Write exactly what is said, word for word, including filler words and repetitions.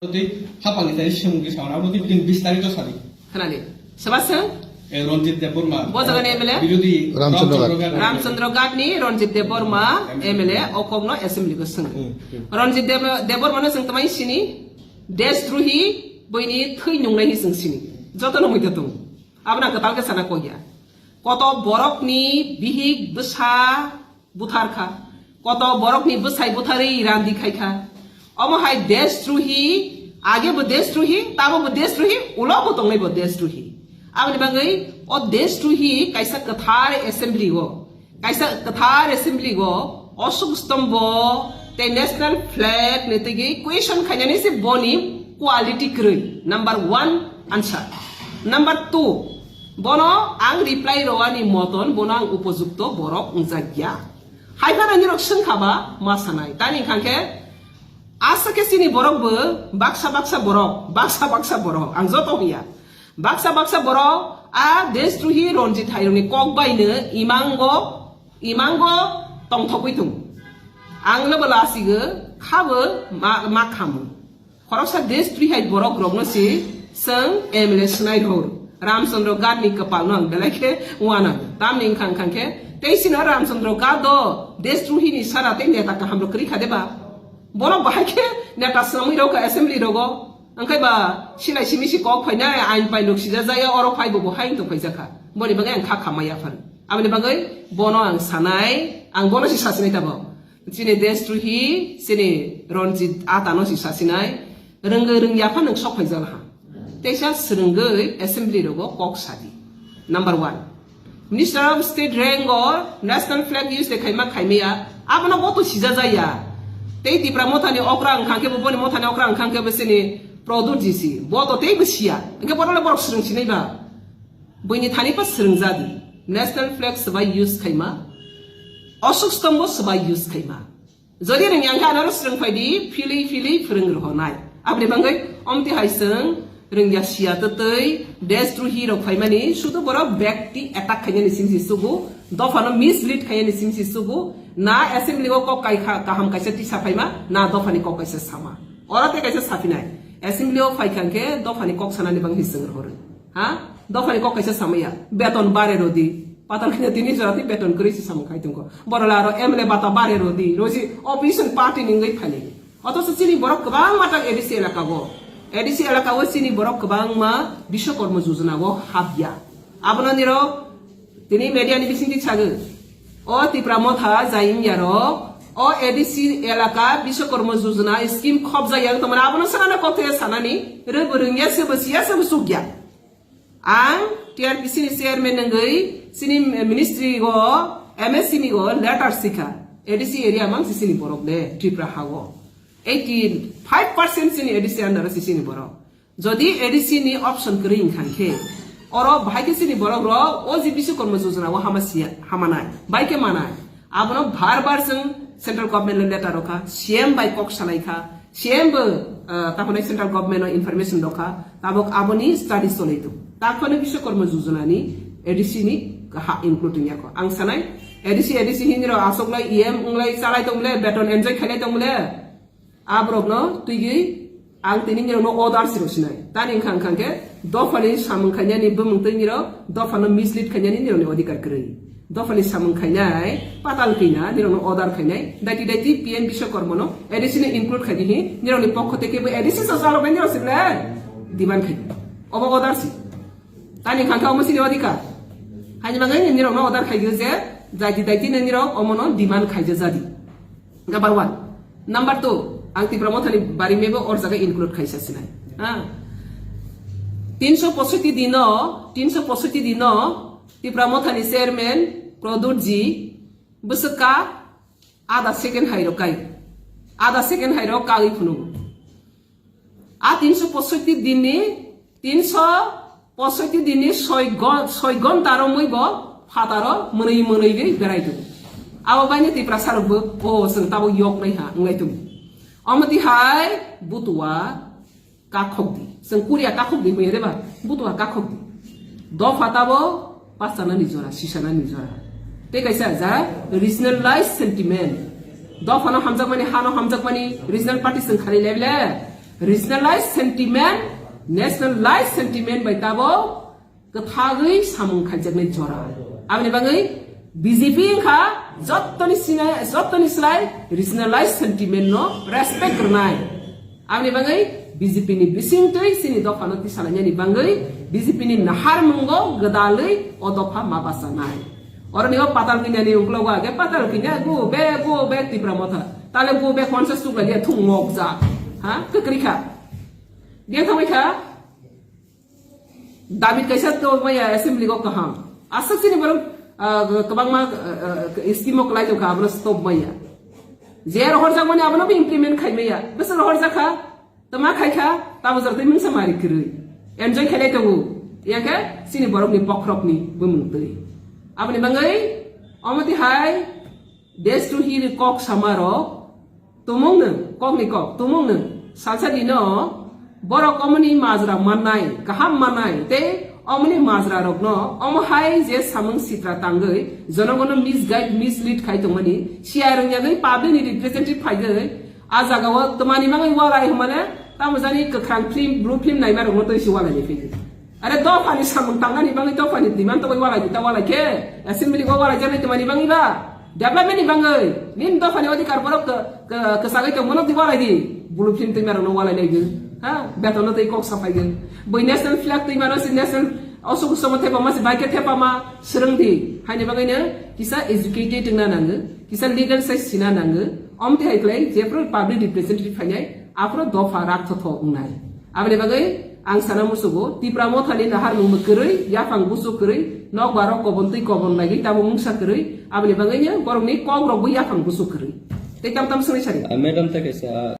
Tei hapangni tari swmung khe sauna abo tei bini bistarito sadi. Khnali. Soba swng? Eh, Ranjit Debbarma. Bo jaga ni M L A? Birodhi Ramchandra Ramchandra Ghat. Ghat. Ramchandra Ghat ni Ranjit Debbarma M L A o kok no assembly go swng. Hmm, hmm. Ranjit Deb-, Debbarma no swng tamai sini, deshdrohi, boini thwi nungnai hi swng sini. Joto no muita tong. Abo na kwtal khe sana kok ya. Koto borok ni bihik bwsa buthar kha. Koto borok ni bwsai butharwi randi khai kha. Omo hai deshdrohi, age bo deshdrohi, tamo bo deshdrohi, ulo bo tongnai bo deshdrohi. Aboni bagwi o deshdrohi kaisa kwthar assembly o, kaisa kwthar assembly o Ashok Stambho tei national flag ni tigi question khainani se boni quality kwrwi. Number one answer. Number two, bono ang reply rwani moton bono ang upojukto borok wngjakya. Hai phano nirok swngkha ba ma sanai. Tani hwnkha khe aswk khe chini borok bo baksa baksa borok, baksa baksa borok. Ang joto hwnya. Baksa baksa borok a deshdrohi Ranjit Hairokni kok baino imango, imango tongthogwi tongo. Ang lobo lasigo khabo ma, ma khamu. Khoroksa deshdrohi hai borok rokno si swng M L A swnai rw. Ramchandra Ghat ni kwpal no ang belai khe uanang. Tamni wngkha wngkha khe tei sino Ramchandra Ghat do deshdrohi ni sara tei neta kaham rok kwrwi kha de ba? Borok bahai khe neta swnamwi rw kha assembly rogo. Wngkhai ba silai simi si kok phainai ain pain rok sijajaya oro phai bo bo hai wngtong phaijakha. Boni bagwi ang kha khamaya phar. Aboni bagwi bono ang sanai, ang bono si sasinai tabo. Chini deshdrohi, chini Ranjit Ata no si sasinai, rwngwi rwngya pha nwng sok phaijak ha. Teisa swrwngwi assembly rogo kok sadi. Number one. Minister of State rank o national flag use de khaima khaimaya, abono bo to sijajaya. Tei Tipra Motha ni okra wngkha khe bo, boni Motha ni okra wngkha khe bo chini Pradyut ji si. Bo to tei bo siya. Hwnkhe bono le borok swrwng sinai ba. Buini thani pa swrwngjadi. National flag swbai use khaima. Ashok Stambho swbai use khaima. Jodi rwngya khe anoro swrwng phaidi, philwi philwi phwrwng rohonai. Aboni bagwi omti hai swng rwngya siya twtwi deshdrohi rok phaimani sudu borok bekti attack khainani simi si sugu, dophano mislead khainani simi si sugu, na assembly o kok kai kha, kaham kaisa tisa phaima, na dophani kok kaisa sama. Oro tei kaisa saphinai. Assembly o phaikha khe dophani kok sanani bagwi swng rohoro. Ha? Dophani kok kaisa samaya. Beton bare rodi. Patal khina tini jora tei beton kwrwi se samung khai tongkho. Borok le aro M L A bata bare rodi. Rosi opposition party ni wngwi phani. Othocho chini borok kwbangma tak A D C elaka o. A D C elaka o chini borok kwbangma Bishwakarma Yojana o hapya. Abono nirok tini media ni bisingtwi sagwi. O Tipra Motha jai wngya rok. O A D C elaka Bishwakarma Yojana scheme khopjak ya wngtongmani abono sanana kok thaya sanani. Rwbo rwngya sebo siya sebo chukya. Ang T R P C ni chairman nangwi chini ministry go M S C ni go letter sikha. A D C area mang si chini borok de Tripura ha go. Eighty five percent chini A D C under si chini borok. Jodi A D C ni option kwrwi wngkha khe oro bahai khe chini borok rok o je Bishwakarma Yojana o hama siya, hama nai. Bai khe manai. Abono bar bar chwng central government no letter rokha, C M bai kok salai kha, C M bo, ah, takhwlai central government no information rokha, tabok aboni study cholai tongo. Takhwlai Bishwakarma Yojana ni A D C ni ha include wngya kho. Ang sanai, A D C, A D C hinwi rok aswk lai E M wng lai chalai tong le, beton enjoy khailai tong le. Aborokno twigwi ang tini nirokno order si rw sinai. Tani wngkha wngkha khe dophani samung khainani bumung twi nirok dophano mislead khainani nirokni odhikar kwrwi. Dophani samung khainai patal kina nirokno order khainai. Daiti daiti P M Bishwakarmano A D C no include khaidi hi nirokni pokho tei kebo A D C so chaloknai nirok sibla demand khai. Obo order si. Tani wngkha khe omo chini odhikar. Haini bagwi nirokno order khaigwi je daiti daiti nirok omono demand khaijajadi. Number one. Number two, ang Tipra Mothani bari mebo or jaga include khaisa sinai. Ha? Tinso posoiti dino, tinso posoiti dino, Tipra Mothani chairman Pradyut ji bwswk ka ada second hai rok kai. Ada second hai rok kagwi phunuk. A tinso posoiti dinni, tinso posoiti dinni soi gon-, soi gonta romwi bo phataro mwnwi mwnwi gwi berai tongo. Abo baino Tiprasa rokbo, "O, chwng tabuk yok nai ha," wnglai tongo. Omo twi hai butua kakhok di. Chwng Korea kakhok di hwnwi reba, butua kakhok di. Dopha tabo pachanani jora, sisanani jora. Tei kaisa ja regionalized sentiment. Dophano hamjakmani, hano hamjakmani regional party chwng kharwi lai le. Regionalized sentiment, nationalized sentiment bai tabo kwthagwi samung khaijaknai jora. Aboni bagwi B J P wngkha jottoni sina-, jottoni slai regionalized sentiment no respect rwnai. Aboni bagwi B J P ni bisingtwi chini dophano tisalainani bagwi B J P ni naharmungo gwdalwi o dopha ma bachanai. Oroni o patal kinani uklogo age patal kinya go be go be Tipra Motha. Tale go be konsa sukla dia thung mokjak. Ha? Kwkrikha. Dia thangwi kha. David kaisa to maya assembly go kaham. Aswk chini borok, ah, kwbangma, ah, ah, scheme o kwlai tongkha, abono stop maya. Je rohorjak mani abono bo implement khai maya. Bwswk rohorjak kha, tama khai kha, tamo jor twi mungsa mari kwrwi. Enjoy khelai tongo. Yakhe chini borokni bokhorokni bumung twi. Aboni bagwi omo twi hai Desh to hiri kok samarok, tumung nung, kok ni kok, tumung nung, salsa dino, borok omoni majra mannai, kaham mannai, tei omoni majra rokno, omo hai je samung sitra tangwi, jonogono misguide, mislead khai tongmani, siya rung yagwi public ni representative phaigwi, a jaga o twmani bagwi walai hwnmane, tamo jani kwkhrang film, blue film naima rokno twi si walai ni phigwi. Are dophani samung tangnani bagwi dophani demand togwi walai di, ta walai khe? Assembly go walai jani twmani bagwi ba? Development ni bagwi? Nin dophani odhikar borok k-, k-, kwchagwi tong bono di walai di. Blue film twi marok no walai lai di. Ha? Beton no twi kok saphai di. Boi national flag twi mano si national osuk somo thepa ma si bai khe thepa ma swrwng di. Haini bagwi no kisa educated wngna nango. Kisa legal size sina nango. Omti hai klai jephru public representative phainai. Aphuru dopha rak thotho wngnai. Aboni bagwi ang sana musugo, Tipra Mothani naharmung kwrwi, yaphang busu kwrwi, nokbarok kobon twi kobon lagwi tamo mungsa kwrwi, aboni bagwino borokni kokrokbo yaphang busu kwrwi. Tei tam tam swngwi sari. Ah, madam, ta kaisa, ah,